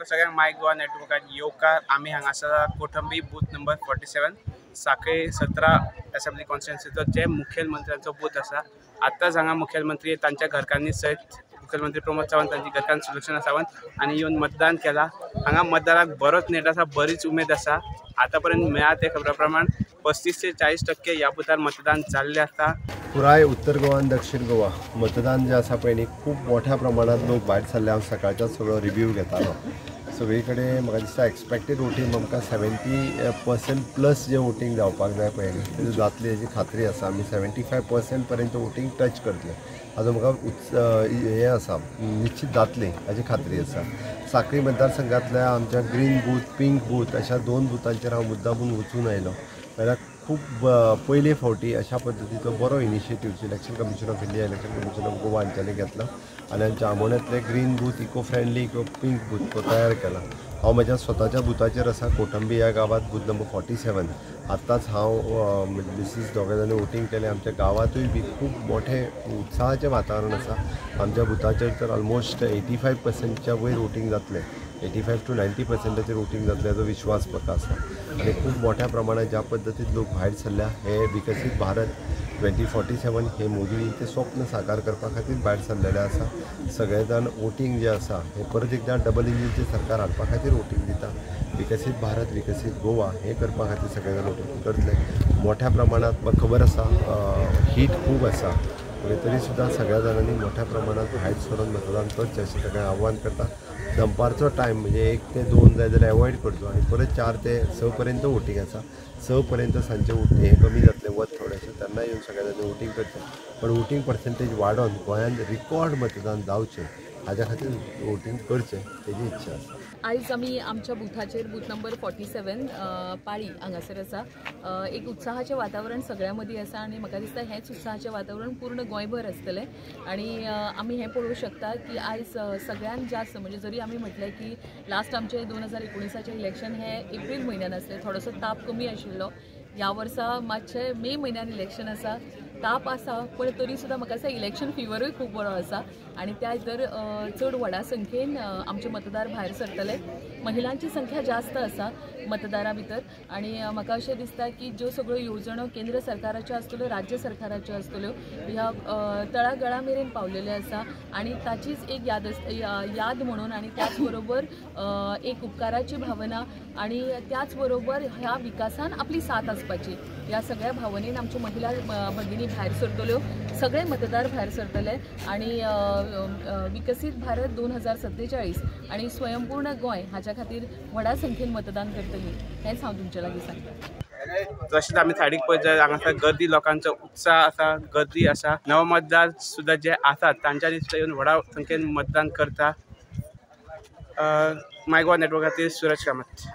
सगळ्यांक माय गोवा नेटवर्कात येवकार. आमी हांगासर कोठंबी बूथ नंबर 47 साखळी 17 असेंब्ली कॉन्स्टिट्युएन्सीचो जे मुखेलमंत्र्यांचो बूथ आसा. आत्ताच हांगा मुखेलमंत्री तांच्या घरकान्नी सयत मुखेलमंत्री प्रमोद सावंत, तांची घरकान्न सुलक्षणा सावंत आनी येवन मतदान केला. हांगा मतदाराक बरोच नेट आसा, बरीच उमेद आसा. आतां पर्यंत मेळ्ळा ते खबरा प्रमाण 35 ते 40% ह्या बुथार मतदान जाल्लें आसा. पुराय उत्तर गोवा आनी दक्षिण गोवा मतदान जें आसा पळय न्ही खूब मोठ्या प्रमाणांत लोक भायर सरले. हांव सकाळच्याच सगळो रिव्यू घेतालो. सगळे कडेन म्हाका दिसता एक्सपेक्टेड वोटींग आमकां 70% प्लस जें वोटींग जावपाक जाय पळय न्ही तें जातलें हेजी खात्री आसा. आमी 75% पर्यंत वोटींग टच करतले हाजो म्हाका हें आसा, निश्चित जातलें हाजी खात्री आसा. साखळी मतदारसंघांतल्या आमच्या ग्रीन बूथ, पिंक बूथ अशा 2 बुथांचेर हांव मुद्दामून वचून आयलो. जाल्यार खूब पयले फावटी अशा पद्दतीचो बरो initiative election commission of India, election commission of Goa हांच्यांनी घेतला आनी आमच्या आमोण्यांतले ग्रीन बूथ, इको फ्रेंडली किंवा पिंक बूथ तो तयार केला. हांव म्हज्या स्वताच्या बुथाचेर आसा, कोटंबी ह्या गांवांत बूथ नंबर 47. आत्ताच हांव मिसीस दोगां जाणांनी वोटींग केलें. आमच्या गांवांतूय बी खूब मोठें उत्साहाचें वातावरण आसा. आमच्या बुथाचेर तर ऑलमोस्ट 85%च्या वयर वोटींग जातलें, 85 to 90%चेर वोटींग जातलें हाजो विश्वास म्हाका आसा. आनी खूब मोठ्या प्रमाणात ज्या पद्दतीन लोक भायर सरल्या हे विकसीत भारत 2047 हे मोदींचें स्वप्न साकार करपा खातीर भायर सरलेलें आसा. सगळे जाण वोटींग जें आसा हें परत एकदां डबल इंजीनचें सरकार हाडपा खातीर वोटींग दिता. विकसीत भारत विकसीत गोवा हें करपा खातीर सगळे जाण वोटींग करतले. मोठ्या प्रमाणात म्हाका खबर आसा हीट खूब आसा, तरी सुद्दां सगळ्या जाणांनी मोठ्या प्रमाणात भायर सरून मतदान करचें अशें सगळें आव्हान करता. दनपारचो टायम म्हणजे 1 ते 2 जाय जाल्यार एवॉयड करचो आनी परत 4 ते 6 पर्यंत वोटींग आसा. 6 पर्यंत सांजचें हें कमी जातलें वत थोडेशें, तेन्ना येवन सगळ्या जाणांनी वोटींग करचें. पण वोटींग पर्संटेज वाडोवन गोंयांत रिकॉर्ड मतदान जावचें हाज्या खातीर वोटींग करचें तेजी इच्छा आसा. आयज आमी आमच्या बुथाचेर बूथ नंबर 47 पाळी हांगासर आसा. एक उत्साहाचें वातावरण सगळ्यां मदीं आसा आनी म्हाका दिसता हेंच उत्साहाचें वातावरण पूर्ण गोंयभर आसतलें. आनी आमी हें पळोवंक शकता की आयज सगळ्यांत जास्त म्हणजे जरी आमी म्हटलें की लास्ट आमचें 2019चें इलेक्शन हें एप्रील म्हयन्यान आसलें, थोडोसो ताप कमी आशिल्लो. ह्या वर्सा मातशें मे म्हयन्यान इलेक्शन आसा, ताप आसा, पण तरी सुद्दां म्हाका दिसता इलेक्शन फिवरूय खूब बरो आसा आनी त्या भितर चड व्हडा संख्येन आमचे मतदार भायर सरतले. महिलांची संख्या जास्त आसा मतदारां भितर आनी म्हाका अशें दिसता की ज्यो सगळ्यो येवजण्यो केंद्र सरकाराच्यो आसतल्यो, राज्य सरकाराच्यो आसतल्यो, ह्या तळागळा मेरेन पावलेल्यो आसा आनी ताचीच एक याद म्हणून आनी त्याच बरोबर एक उपकाराची भावना आनी त्याच बरोबर ह्या विकासान आपली साथ आसपाची ह्या सगळ्या भावनेन आमच्यो महिला भगिनी भायर सरतल्यो, सगळे मतदार भायर सरतले आनी विकसीत भारत 2047 आनी स्वयंपूर्ण गोंय हाच्या खातीर व्हडा संख्येन मतदान करतली हेंच हांव तुमचे लागीं सांगता. तशेंच आमी सायडीक पळयत जाल्यार हांगासर गर्दी, लोकांचो उत्साह आसा, गर्दी आसा. नवमतदार सुद्दां जे आसात तांच्यांनी सुद्दां येवन व्हडा संख्येन मतदान करता. माय गोवा नेटवर्क खातीर सुरज कामत.